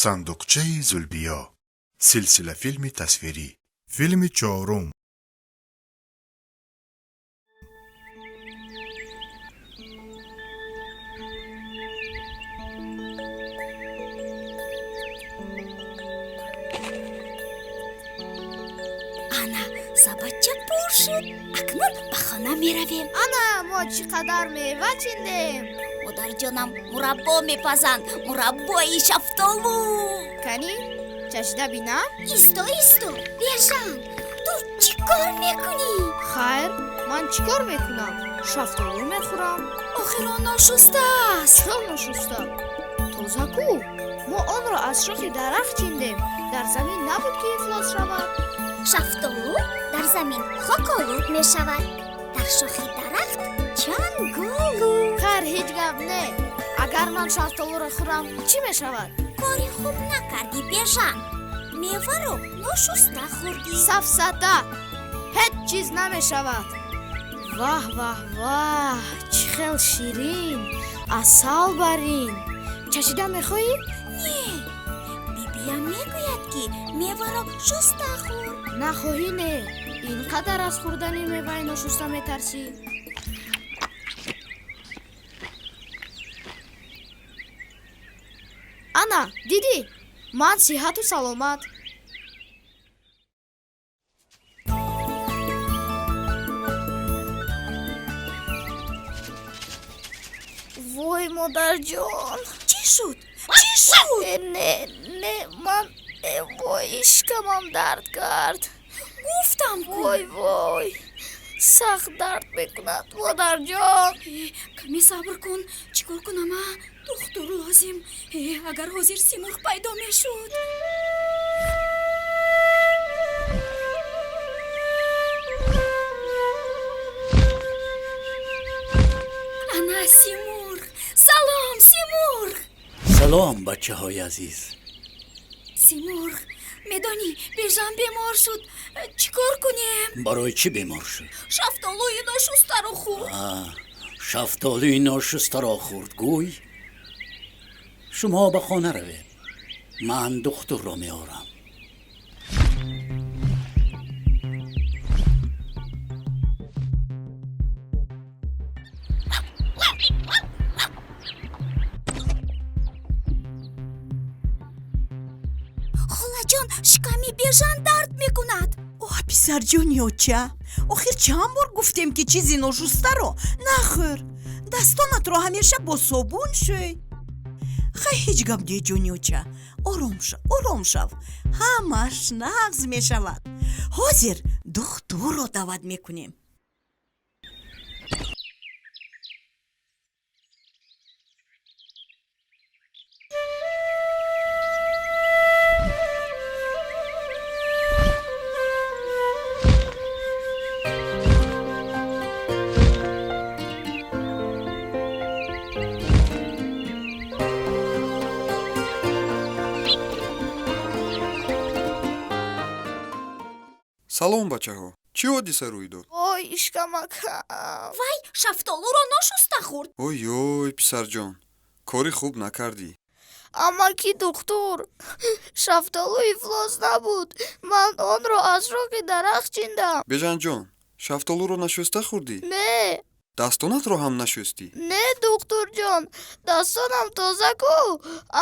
Сандуқчаи Зулбиё. Силсилафилми тасвирӣ. Филми чорум. Ана, сабадча пур шуд. Акнун ба хона меравем. Ана, мо чӣ қадар мева чиндем. Модарҷонам мураббо мепазанд, мураббои шафтолу. Кани, чашида бинам? Исто, исто, Бежан, ту чӣ кор мекунӣ? Хайр, ман чӣ кор мекунам? Шафтолу мехӯрам. Охир он ношуста аст. Чор ношуста? Тоза ку? Мо онро аз шохи дарахт чиндем. Дар замин набуд, ки ифлос шавад. Шафтолу дар замин хоколуд мешавад, дар шохи дарахт чанголуд. Хайр, ҳеҷ гап не. Агар ман шафтолуро хӯрам, чӣ мешавад? Кори хуб накардӣ, Бежан, меваро ношуста хӯрдӣ. Сафсата, ҳеҷ чиз намешавад. Ваҳ, ваҳ, ваҳ, чӣ хел ширин, асал барин. Чашида мехоҳӣ? Не, бибиям мегӯяд, ки меваро шуста хӯр. Нахоҳӣ, не. Ин қадар аз хӯрдани меваи ношуста метарсӣ? Ана, дидӣ, ман сиҳату саломат. Вой, модарҷон! Чӣ шуд, чӣ шуд? Не, не, ман вой, шикамам дард кард. Гуфтам ку. Вой, вой, сахт дард мекунад, модарҷон. Каме сабр кун. Чӣ кор кунам, а? Духтур лозим. Агар ҳозир Симурғ пайдо мешуд. Ана Симурғ. Салом, Симурғ. Салом, бачаҳои азиз. Симурғ, медонӣ, Бежан бемор шуд. Чӣ кор кунем? Барои чӣ бемор шуд? Шафтолуи ношустаро хӯрд. Шафтолуи ношустаро хӯрд, гӯй. Шумо ба хона равед, ман духтурро меорам. Холаҷон, шиками Бежан дард мекунад. Оҳ, писарҷони оча, охир чанд бор гуфтем, ки чизи ношустаро нахӯр, дастонатро ҳамеша бо собун шӯй. Хай, ҳеҷ гап не, ҷони оча, ором шав, ором шав, ҳамаш нағз мешавад. Ҳозир духтурро даъват мекунем. Салом, бачаҳо. Чӣ ҳодиса рӯй дод? Ой, ишкамакам. Вай шафтолуро ношуста хӯрд. Ой ой, писарҷон, кори хуб накардӣ. Амаки духтур, шафтолу ифлос набуд. Ман онро аз шохи дарахт чиндам. Бежанҷон, шафтолуро нашуста хӯрдӣ? Не. Дастонатро ҳам нашустӣ? Не, духтурҷон, дастонам тоза ку.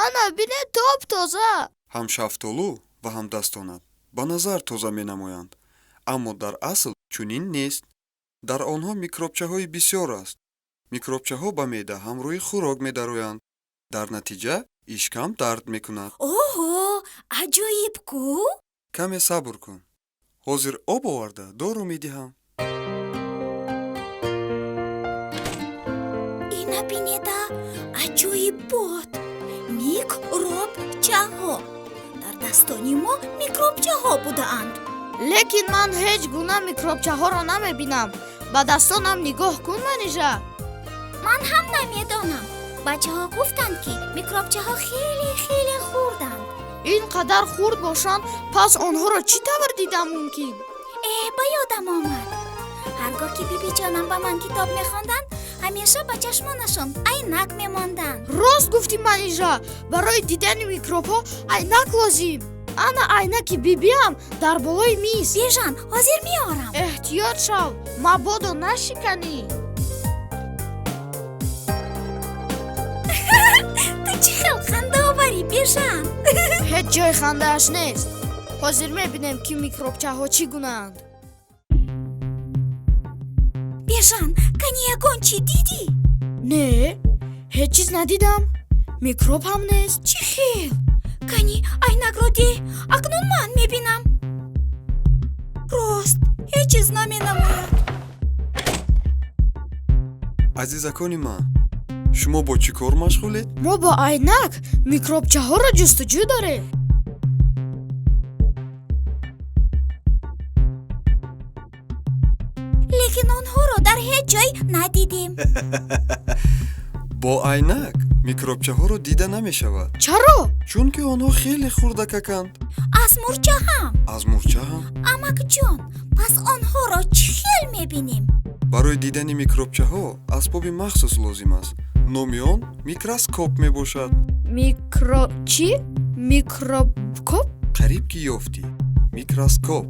Ана, бине, топ тоза. Ҳам шафтолу ва ҳам дастонат ба назар тоза менамоянд, аммо дар асл чунин нест. Дар онҳо микробчаҳои бисёр аст. Микробчаҳо ба меъда ҳамроҳи хӯрок медароянд. Дар натиҷа ишкам дард мекунад. Оҳо, аҷоиб ку. Каме сабр кун, ҳозир об оварда дору медиҳам. Ина бинеда, аҷоибот, микробчаҳо. Дар дастони мо микробчаҳо будаанд. Лекин ман ҳеҷ гуна микробчаҳоро намебинам. Ба дастонам нигоҳ кун, Манижа. Ман ҳам намедонам. Бачаҳо гуфтанд, ки микробчаҳо хеле хеле хурданд. Ин қадар хурд бошанд, пас онҳоро чӣ тавр дидан мумкин? Э, ба ёдам омад. Ҳар гоҳ ки бибиҷонам ба ман китоб мехонданд, Ҳамеша ба чашмонашон айнак мемонданд. Рост гуфтӣ, Манижа, барои дидани микробҳо айнак лозим. Ана айнаки бибиам дар болои миз. Бежан, ҳозир меорам. Эҳтиёт шав, мабодо нашиканӣ. Ту чӣ хел хандаоварӣ, Бежан! Ҳеҷ ҷои хандааш нест. Ҳозир мебинем, ки микробчаҳо чӣ гунаанд. Бежан, кани ягон чӣ дидӣ? Не, ҳеҷ чиз надидам. Микроб ҳам нест. Чӣ хел? Кани айнакро деҳ, акнун ман мебинам. Рост, ҳеҷ чиз наменамояд. Азизакони ман, шумо бо чӣ кор машғулед? Мо бо айнак микробчаҳоро ҷустуҷӯ дорем. Лекин онҳоро дар ҳеҷ ҷой надидем. Бо айнак микробчаҳоро дида намешавад. Чаро? Чунки онҳо хеле хурдакаканд. Аз мурча ҳам. Аз мурча ҳам. Амакҷон, пас онҳоро чӣ хел мебинем? Барои дидани микробчаҳо асбоби махсус лозим аст. Номи он микроскоп мебошад. Микро чӣ? Микробкоп? Қариб ки ёфтӣ. Микроскоп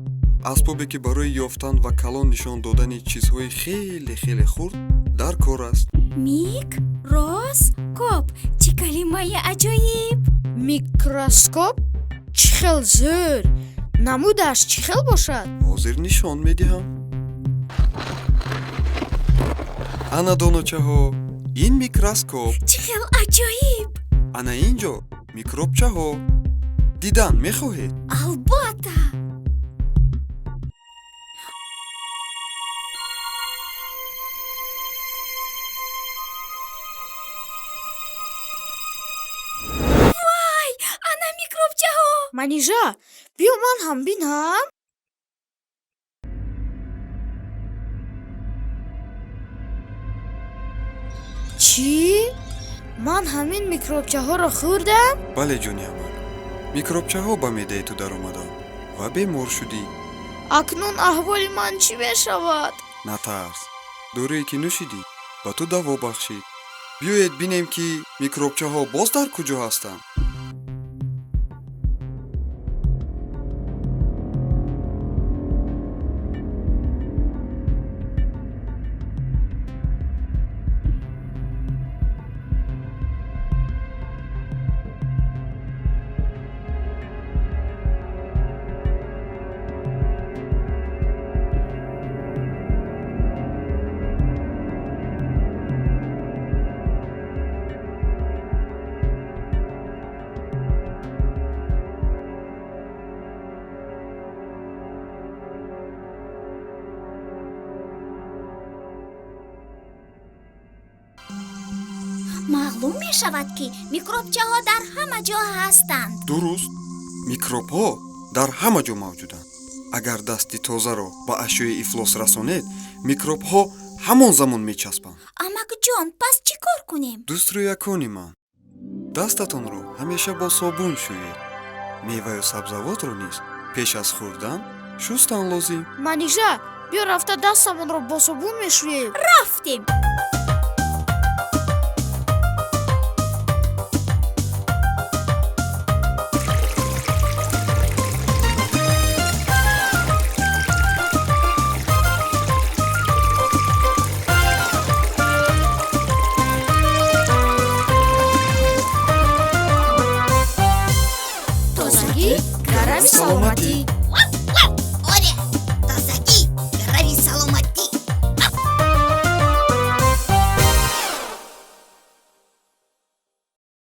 асбобе, ки барои ёфтан ва калон нишон додани чизҳои хеле хеле хурд дар кор аст. Микроскоп, чӣ калимаи аҷоиб! Микроскоп чӣ хел зӯр! Намудаш чӣ хел бошад? Ҳозир нишон медиҳам. Ана, доночаҳо, ин микроскоп. Чӣ хел аҷоиб! Ана ин ҷо микробчаҳо. Дидан мехоҳед? Албатта! Вай, ана микробчаҳо! Манижа, биё, ман ҳам бинам. Чӣ? Ман ҳамин микробчаҳоро хӯрдам? Бале, ҷони амак, микробчаҳо ба меъдаи ту даромаданд ва бемор шудӣ. Акнун аҳволи ман чӣ мешавад? Натарс, дорӯе ки нӯшидӣ, ба ту даво бахшид. Биёед бинем, ки микробчаҳо боз дар куҷо ҳастанд. Маълум мешавад, ки микробчаҳо дар ҳама ҷо ҳастанд. Дуруст, микробҳо дар ҳама ҷо мавҷуданд. Агар дасти тозаро ба ашёи ифлос расонед, микробҳо ҳамон замон мечаспанд. Амакҷон, пас чӣ кор кунем? Дӯстрӯякони ман, дастатонро ҳамеша бо собун шӯед. Меваю сабзавотро низ пеш аз хӯрдан шустан лозим. Манижа, биё, рафта дастамонро бо собун мешӯем. Рафтем.